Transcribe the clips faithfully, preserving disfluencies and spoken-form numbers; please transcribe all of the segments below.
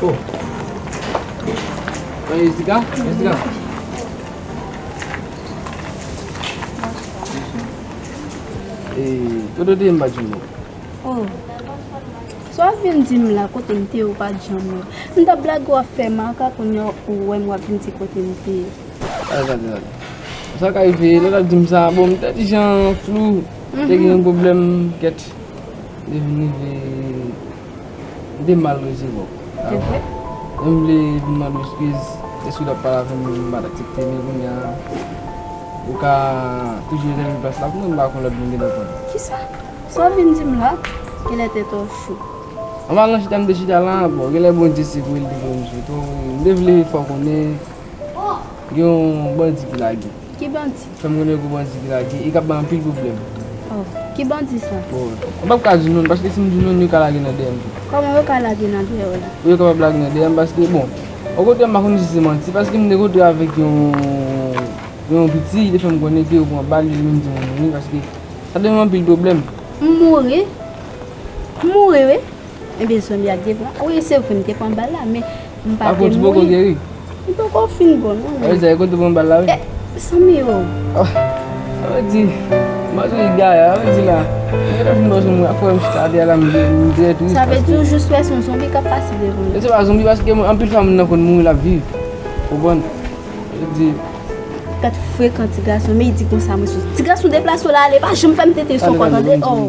Oh. Hey, Jessica? Jessica? E, kote w te ye m pa t jwenn ou? Oh. Sa w ap vin di m la, kote m te ye ou pa t janm wè m? M t ap blage w ap fè maka, kounye a ou wè m w ap vin di kote m te ye. Gade, gade, gade. Sa ka rive, lè w t ap di m sa, bon, m te ti jan flou, te gen yon pwoblèm, kèt. M te vin rive, m te mal resevwa w. Se vre? Mwen vle vin mande w eskiz, èske w t ap pale avè m, m pa t aksepte, men kounye a, ou ka toujou rezève plas la pou mwen, m pa konn lòt moun gen dwa pran. Kisa? Sa w vin di m la? Genlè tèt ou cho. Anba nan chita m te chita la, bon, genlè Bondye se pou l te voye m sou tou. M te vle fè w konnen, gen yon bandi ki lage. Ki bandi? Fè m konnen gwo bandi ki lage, e k ap bay anpil pwoblèm. Oh, ki bandi sa? Bon, m p ap ka di non, paske si m di non, yo ka lage nan dèyè m tou. Kòman yo ka lage nan dèyè w la? Yo kapab lage nan dèyè m, paske, bon, okontrè, m pa konnen si se manti, paske m te kontre avèk yon, yon piti, li te fè m konnen ke yo pran bal, li menm di mwen mouri, paske sa te yon anpil pwoblèm. M mouri? M mouri, wi. Ebyen, zanmi a te pran. Wi, se vre, m te pran bal la, men m pa te mouri. Akoz ou poko geri? M poko fin bon, non, men. Sa vle di, kote ou pran bal la, wi? Eh, zanmi yo. Oh, sa vle di, m pa di gaya, sa vle di la. Mwen te fin bon, zanmi, apre m chita atè a la, m, m trè tris. Sa vle di ou jis wè se yon zonbi k ap pase devan ou. Se pa zonbi, paske anpil fwa moun nan konn mouri, l ap viv. Konprann? Sa vle di. Gad frekan ti gason, men li di konsa, mwen sou. Ti gason, deplase w la, ale, pa janm fè m tete sou kò, tande? Oh.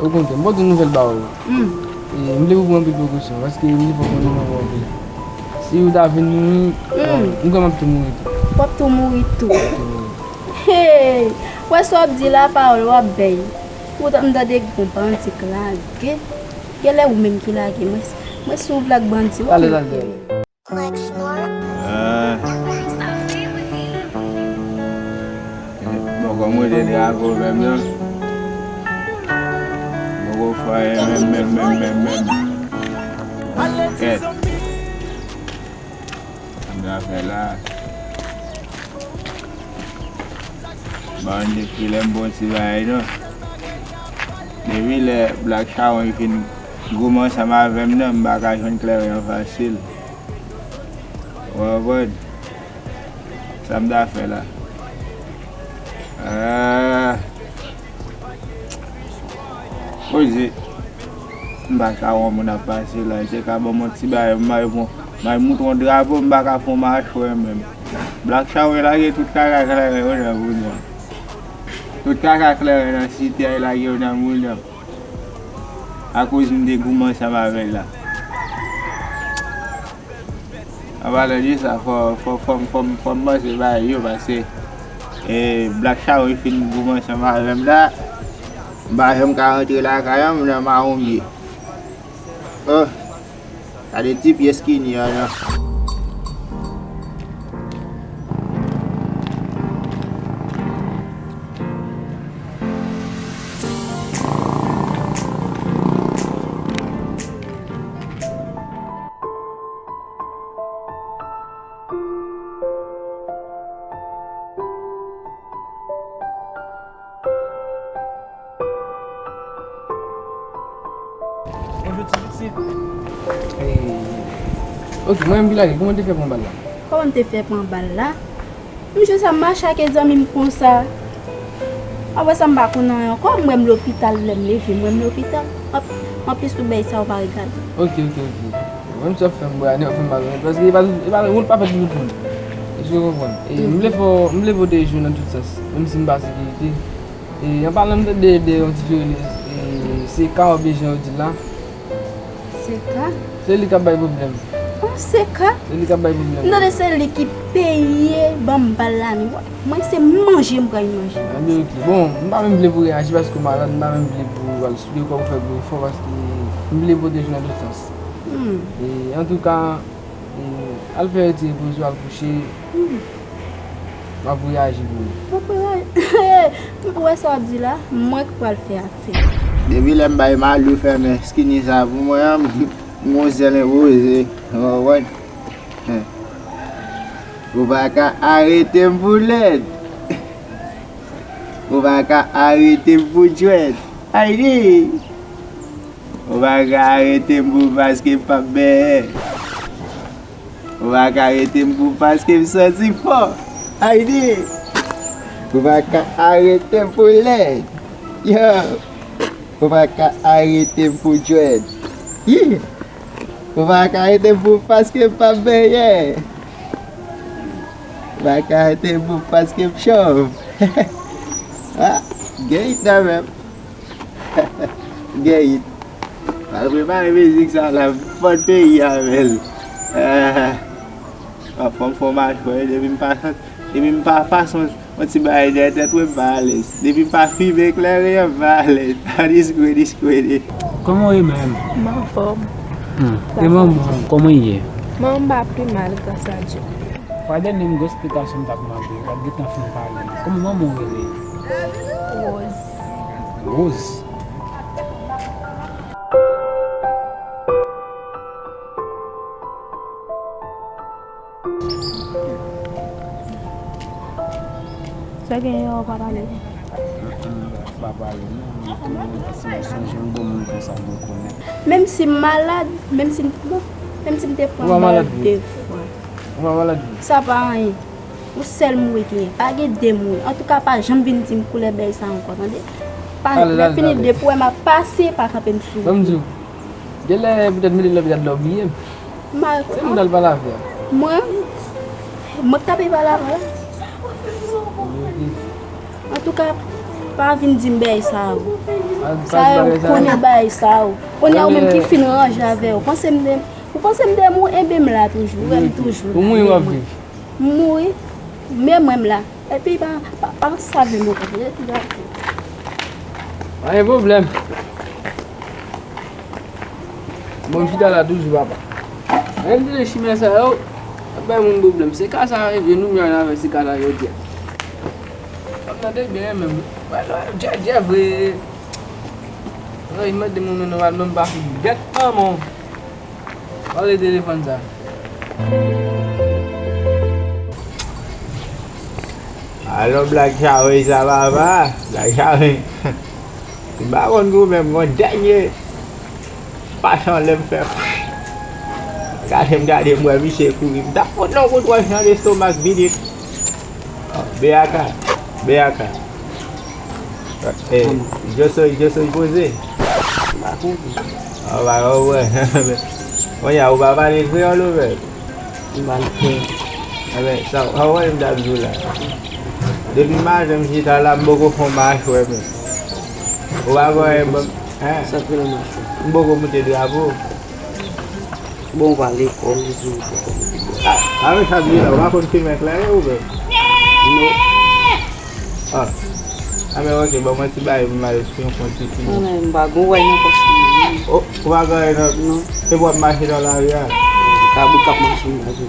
Ou konnen, m pote nouvèl ba ou. Hmm. E, m vle pou pran anpil prekosyon, paske m te fè w konnen mwen anpil. Si ou ta vin mouri, hmm, bon, m kwè m ap tou mouri tou. W ap tou mouri tou. M ap tou mouri. Hey! Wè sa w ap di la, pawòl w ap bay. Poutan m tande gon bandi k lage. Genlè ou menm ki lage. Mwen, mwen si w vle ak bandi, w ap mete. Talè, talè, talè. Ah. Bon, kòm mwen te di avè w menm nan, mwen gon fwaye menm, menm, menm, menm, menm. Kèt. Sa m ta fè la. Ban m dekri lè m bon ti bagay non. Depi lè Black Chawony fin goumen ansanm avè m nan, m pa ka jwenn kleren an fasil. Ou konprann? Sa m ta fè la? Ah. Poze. M pa ka wè yon moun ap pase la, li te ka ban m yon ti bagay, m al pran, m al moute yon drapo, m pa ka fè yon machwè menm. Black Chawony lage tout kaka kleren yo nan moun nan. Tout kaka kleren nan site a, li lage yo nan moun nan. Akoz m te goumen ansanm avè l la. An palan de sa, fò, fò, fò, fò, fò m panse bagay yo, paske, e, Black Charo fin goumen ansanm avè m la. M pa janm ka rantre lakay an, m nan mawon m ye. Oh, gade ti pyès Skinny an non. Bonjou ti pitit. Hey. Ok, mwen menm ki lage, kòman w te fè pran bal la? Kòman m te fè pran bal la? M jis ap mache ak zanmi m konsa. Apre sa, m pa konn anyen ankò. M wè m lopital, lè m leve, m wè m lopital. Anp-, anplis, tout bagay sa yo pa regade. Ok, ok, ok. Menm si w ap fè m bwè, w ap fè m mal, paske e pa tout, e pa, wout pa fèt pou tout moun. Èske w konprann? E m vle fè w, m vle pwoteje w nan tout sans, menm si m pa sekirite. E an palan de, de, de yon ti fi rele, e, Seka oubyen jan yo di l la. Seka? Se li k ap bay pwoblèm. Oh, Seka? Se li k ap bay pwoblèm. M tande se li ki peye ban m bal la menm. Mwen se manje m pral manje. Anben, ok. Bon, m pa menm vle pou w reyaji paske w malad, m pa menm vle pou w al soule kò w fè gwo efò paske m vle pwoteje w nan tout sans. Hmm. E, antouka, e, al fè ti repoze w, al kouche. Hmm. M ap reyaji pou ou. M ap reyaji. M wè sa w ap di la, mwen k pral fè afè. Depi lè m bay Malou fèmen Skinny sa pou mwen an, m gon zèl enpoze. Ou konprann? Ou pa ka arete m pou lèd. Ou pa ka arete m pou djwèt. Aydi! Ou pa ka arete m pou paske m p ap benyen. Ou pa ka arete m pou paske m santi fò. Aydi! Ou pa ka arete m pou lèd. Yo! Ou pa ka arete m pou djwèt. Yi! Ou pa ka arete m pou paske m p ap benyen. Ou pa ka arete m pou paske m chòv. Ah, gen it nan menm. Gen it. Al prepare mizik sa la, fò peyi avè l. Ah. Fò m fè w mache, depi m pa, depi m pa pase yon, yon ti bagay dèyè tèt mwen, m pa alèz. Depi m pa fimen kleren an, m pa alèz. Diskwede, diskwede. Kòman w ye menm? M anfòm. Hmm. E manman w, kòman l ye? Manman m pa pi mal, gras a Dye. Fwa dènye m gen yon esplikasyon m t ap mande w, w ap gentan fin pale. Kòman manman w rele? Rose. Rose? Sa genyen, ou pa pale? Mm, mm, pa pale non. Mwen, mwen, si m sonje yon bon moun konsa, mwen konnen. Menm si m malad, menm si m, bon, menm si m te pran bal de fwa. Ou pa malad vre? Sa pa anyen. Yon sèl mouri genyen. Pa gen de mouri. Antouka, pa janm vin di m koulè bèy sa ankò, tande? Pa, lè fini depi w wè m ap pase, pa kanpe m sou wout. Ban m di w, genlè poutèt m rete lopital la, w bliye m. Se moun al pale avè a. Mwen? Mwen k t ap pale avè a? Antouka, pa vin di m bagay sa yo. Sa yo, m konnen bagay sa yo. Kounye a ou menm ki fin ranje avè yo. Panse m de, ou panse m de mou, enben m la toujou. Ou wè m toujou la. Ou mouri, w ap viv. M mouri, men mwen m la. Epi pa, pa, pa save m ankò, tande ti gason. Pa gen pwoblèm. Bon, m chita la toujou, papa. Ann tande chimè sa yo, ap bay moun pwoblèm. Se ka sa rive nou menm avè se ka sa yo di a. Ap tande byen menm. Wè, wè, djè, djè vre. Wè, mande moun nan nòmalman m pa fin gèt manman w. Pale telefòn sa. Alò, Black Charo sa papa, Black Charo. M pa konn pou menm, yon dènye pasan lè m fè. Gade m, gade m, wè misye kouri. M t ap fout non kout wòch nan lestomak vini. B A K, B A K. Eh, Josoy, Josoy poze. M pa konprann. Ou pa konprann. Kounye a, ou pa pale kreyòl ou menm? M pale kreyòl. Enben, sa, sa w konnen m t ap di w la? Depi maten m chita la, m poko fè yon machwè menm. Ou pa konn, hein? Sa k rele machwè? M poko moute drapo. Bon, ou pa lekòl, ou di ou poko moute drapo. Ah, Avèk sa byen la, ou pa konn filme klere ou menm? Non. Ah. Ah, men ok, ban mwen ti bagay pou m al sou yon kont ti fi. Non, men m pa gon wè nan pòch mwen. Oh, ou pa gen wè nan? Non. Se pou w ap mache nan lari a? Kabou k ap mache nan lari.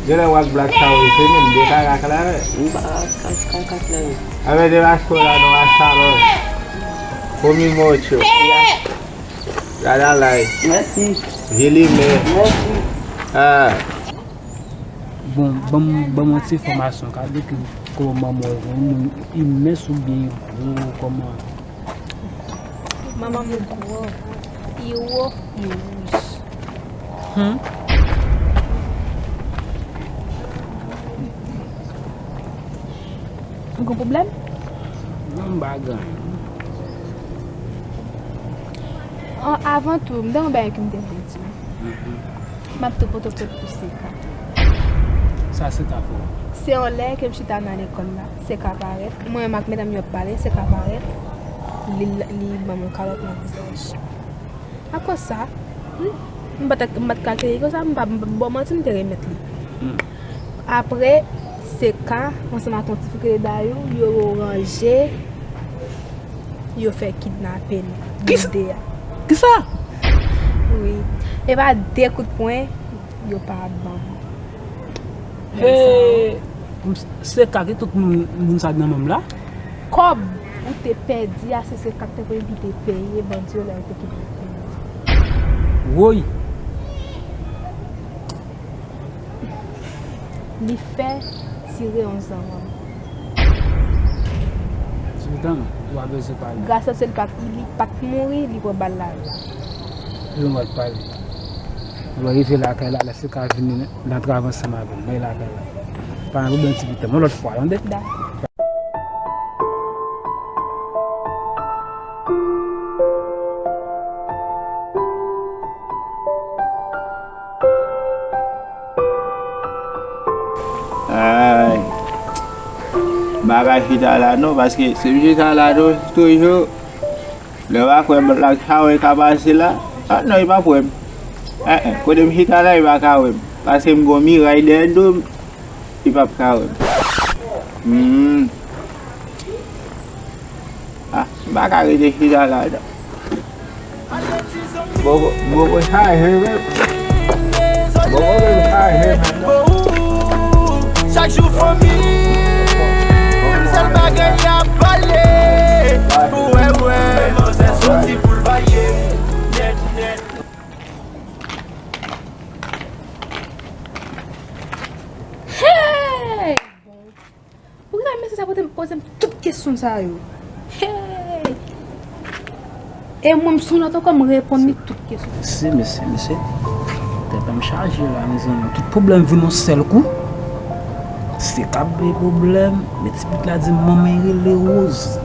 Genlè w ak Black Tower, se menm de kaka klere. M pa kaka klere. Avè de la skola nou a salon. Komi mocho. Gade alay. Mèsi. Vye limè. Mèsi. Ah. Bon, ban m, ban m yon ti enfòmasyon. Ka dekri kòman manman w, yon moun imens oubyen gwo, kòman? Manman m gwo, li wo, li wouj. Hmm? Ou gen pwoblèm? Non, m pa gen anyen. An, avan tou, m te gen yon bagay ke m te vle di w. Mhm. M ap tou pote plent pou Seka. Sa Seka fè w? Se yon lè ke m chita nan lekòl la, Seka parèt. Mwen menm ak medam yo ap pale, Seka parèt. Li, li ban m yon kalòt nan vizaj. Apre sa, hmm, m pa t, m pa t ka kenbe konsa, m pa, m pa, bon, manti, m te remèt li. Hmm. Apre, Seka, ansanm ak yon ti fi ki rele Dayou, yo ranje, yo fè kidnape n, nou de a. Kisa? Wi. E pa de kout pwen, yo pa ban m. Hey, Seka ki tout moun, moun sa nan menm la? Kòb ou te pèdi a, se Seka k te pou envite peye bandi yo lè yo te kidnape yo. Woy! Li fè tire yon zanmanm. Ti pitan, ou pa bezwen pale. Gras a Dye, li pa t, li pa t mouri, li pran bal la la. Li pa t pale. Lè w rive lakay la, lè Seka vini nan travay ansanm avè m, mwen lakay la. Pa gen pwoblèm ti pitan, yon lòt fwa, tande? Dakò. Ay. M pa ka chita la non, paske si m chita la tou, toujou, lè w pa kwè m la, sa w ka pase la. Ah non, li p ap wè m. Eh, eh, kote m chita la, li pa ka wè m. Paske m gon miray dèyè do m, li p ap ka wè m. Hmm. Ah, m pa ka rete chita la, non. Bobo, bobo chaje menm. Bobo menm chaje menm, non. Chak jou fanmi m, sèl bagay y ap pale. Pou wè, wè, manzè soti pou l vaye m nèt, nèt. Hey! Poukisa mesye sa pote, poze m tout kesyon sa yo? Hey! E mwen, m son lòt ankò, m reponn li tout kesyon. Mesye, mesye, mesye. Tèt pa m chaje la, mezanmi. Tout pwoblèm vin yon sèl kou. Se k ap bay pwoblèm. Men ti pitit la di m manman l rele Rose.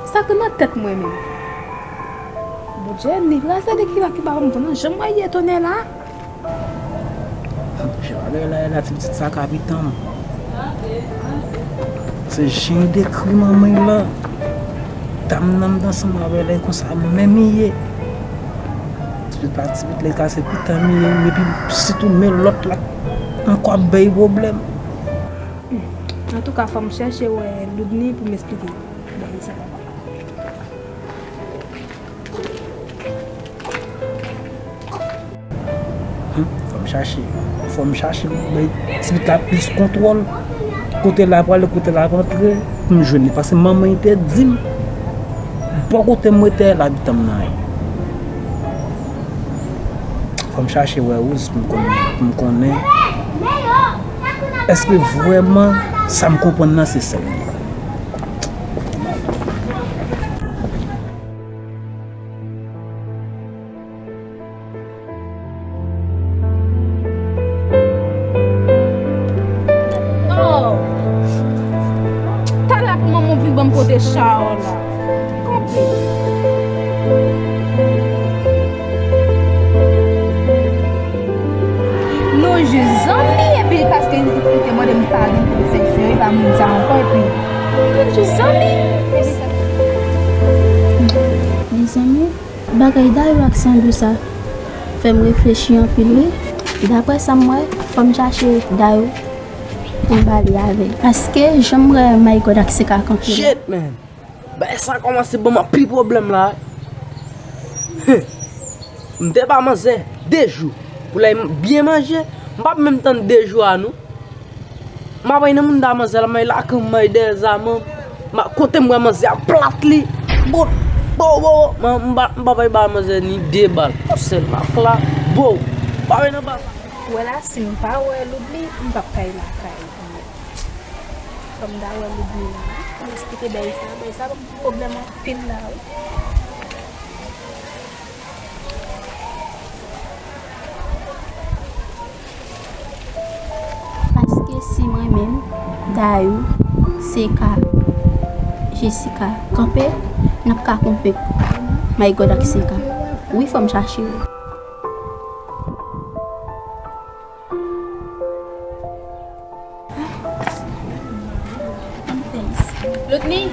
Sa k nan tèt mwen menm? Bondye, ni vrase de ki la ki ba m konn jan mwen ye tonè la. Jan bagay la ye la, ti pitit sa kapitan m. Se jan l dekri manman l lan. Dam nan m t ansanm avè l la, e konsa menm li ye. Ti pitit pa ti pitit la, e ka se pitan m li ye, epi sitou men lòt la ankò ap bay pwoblèm. Antouka, fò m chèche wè Loudni pou m esplike bagay sa. Hmm, fò m chache. Fò m chache bay ti pitit la plis kontwòl. Kote l ap prale, kote l ap antre, pou m jwenn li. Paske manman li te di m, bò kote m rete a, l ap tann m nan. Fò m chache wè Rose pou m konnen, pou m konnen èske vrèman sa m konprann nan se sa l ye. Oh! Talè pou manman w vin ban m pote chawòl la. Kanpe. Nou jis zanmi, epi paske li te mande m pa vin pou l fè fè, li pa moun sa ankò, epi nou jis zanmi. Mezanmi, bagay Dayou ak Sandou sa fè m reflechi anpil, wi. Daprè sa m wè, fò m chache Dayou pou m pale avè l. Paske jan m wè Maigod ak Seka kanpe la. Shit, man! Bagay sa kòmanse ban m anpil pwoblèm la. Wi. M te ba manzè de jou pou l al byen manje. M p ap menm tann de jou a non. M ap al nan mouda manzè la, m al lakan m, m al dèyè zam, m a, kote m wè manzè a plat li. Bout, bo, bo, bo. M, m pa, m p ap al ba manzè ni de bal. Yon sèl bal la, bo. M ap al nan bal. Wè la, si m pa wè Loudni, m p ap kay lakay. Fò m ta wè Loudni la. Pou m eksplike bèy sa, bèy sa ban m pwoblèm anpil la, wi. Paske si mwen menm, Dayou, Seka, Jessica, kanpe, n ap ka konvenk Maigod ak Seka. Wi, fò m chache yo. Loudni.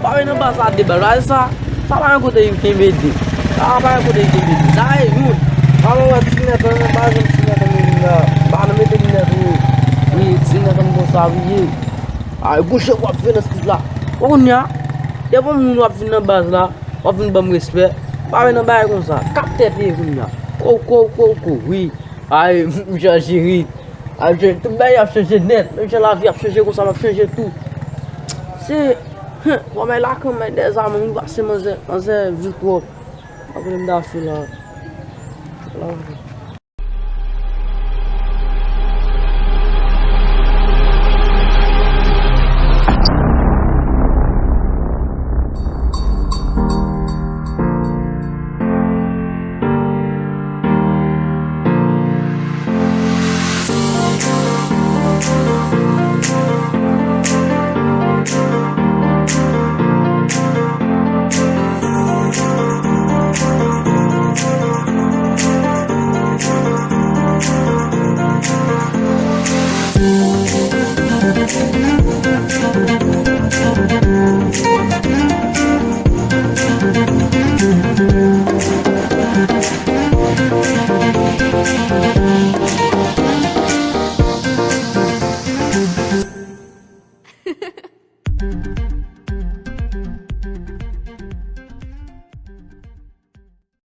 Pa vin nan baz la de bal, baz sa. Sa pa gen kote li kenbe de. Sa pa gen kote li kenbe de. Sa e youn. Alò, wè, ti nèt, an, pa janm ti nèt, an, vin la. Pa nan mete nèt, wi. Wi, ti nèt, an, konsa, wi, ye. Ay, bouche w ap fè nan stil la. Bon, kounye a, depi yon moun w ap vin nan baz la, w ap vin ban m respè. Pa vin nan bagay konsa. Kap tèt li ye kounye a. Kou, kou, kou, kou, wi. Ay, m chanje rit. Ay, m chanje, tout bagay ap chanje nèt. Menm jan lavi ap chanje konsa, m ap chanje tou. Se, hen, w ap bay lakan, bay dèzame, m pase manzè, manzè vin twòp. Apre m ta fè la. La.